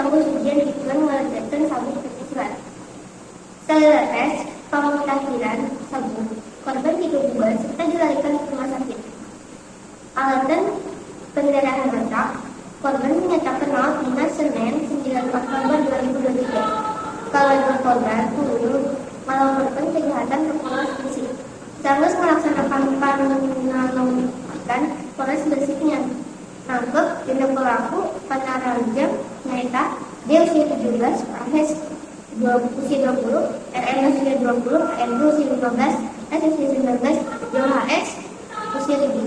tembus ujian pikeun ngalegetkeun sabuk pencak silat. Saleres pamutakhiran sabuk, korban digebugan serta dilarikan ke rumah sakit. Alatan pendarahan otak, korban menyatakan maut dina Senin 9 Oktober 2023. Keluarga korban tuluy melaporkan kejahatan ke Polres Gresik. Sanggeus melaksanakan panalungtikan, Polres Gresik nangkep 6 pelaku panaraljang, nyaeta D usia 17, AS usia 20, RM usia 20, RG usia 15, S usia 19, JHS usia 17.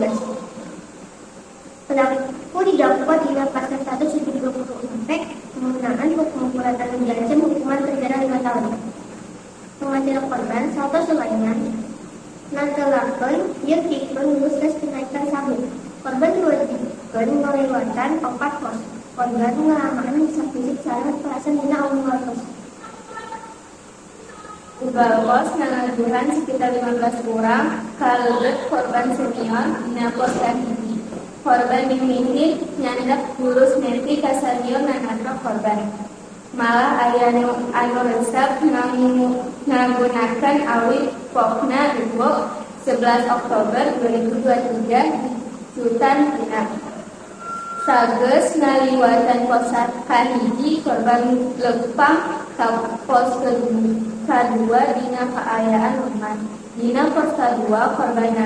Pelaku didakwa dina pasal 176 P penggunaan perkumpulan anu diancam hukuman penjara 5 tahun. Pengacara korban, Salto Sulaiman, nantelakeun ieu pikeun lulus tes kenaikan sabuk. Korban diwajibkeun ngalewatan opat pos. Korban ngalaman nyiksa fisik sareng kekerasan dina unggal pos. Unggal pos ngalajuhan sekitar 15 urang kalebet korban senior dina pos kahiji. Korban mimiti nyandak jurus nepi ka senior nanabrak korban. Malah aya anu resep ngagunakeun awi. Pokna Rebo 11 Oktober 2023 di Jutan Dina. Sageus ngaliwatan pos kahiji, korban leumpang ka pos kadua dina kaayaan lemah. Dina pos kadua, korban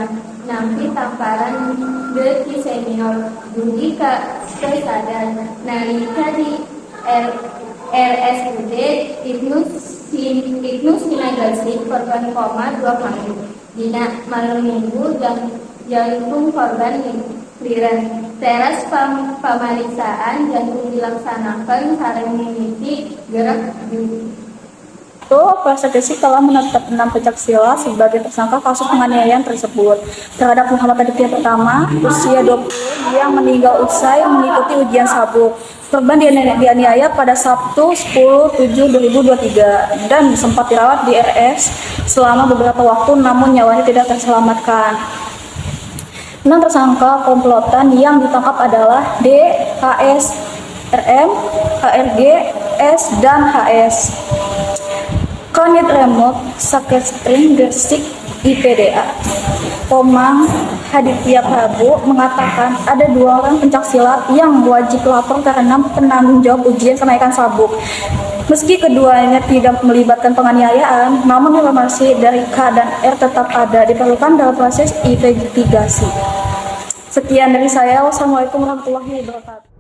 nampi tamparan deui ti senior dugi ka teu sadar. Nalika di RSUD Ibnu Sina Gresik, korban koma dua kali. Dina malam Minggu, jantung korban liren. Teras pamariksaan jantung dilaksanakan sareng mimiti gerak. Itu, Polres Gresik telah menetapkan enam pencak silat sebagai tersangka kasus penganiayaan tersebut. Terhadap Muhammad Aditya pertama, usia 20, yang meninggal usai mengikuti ujian sabuk. Korban dianiaya pada Sabtu 10/7/2023 dan sempat dirawat di RS selama beberapa waktu, namun nyawanya tidak terselamatkan. Enam tersangka komplotan yang ditangkap adalah D, HS, RM, HRG, S, dan HS. Kanit Remob Satreskrim Gresik IPDA Komang Haditya Prabu mengatakan ada dua orang pencak silat yang wajib lapor karena penanggung jawab ujian kenaikan sabuk. Meski keduanya tidak melibatkan penganiayaan, namun informasi dari K dan R tetap ada diperlukan dalam proses investigasi. Sekian dari saya. Wassalamualaikum warahmatullahi wabarakatuh.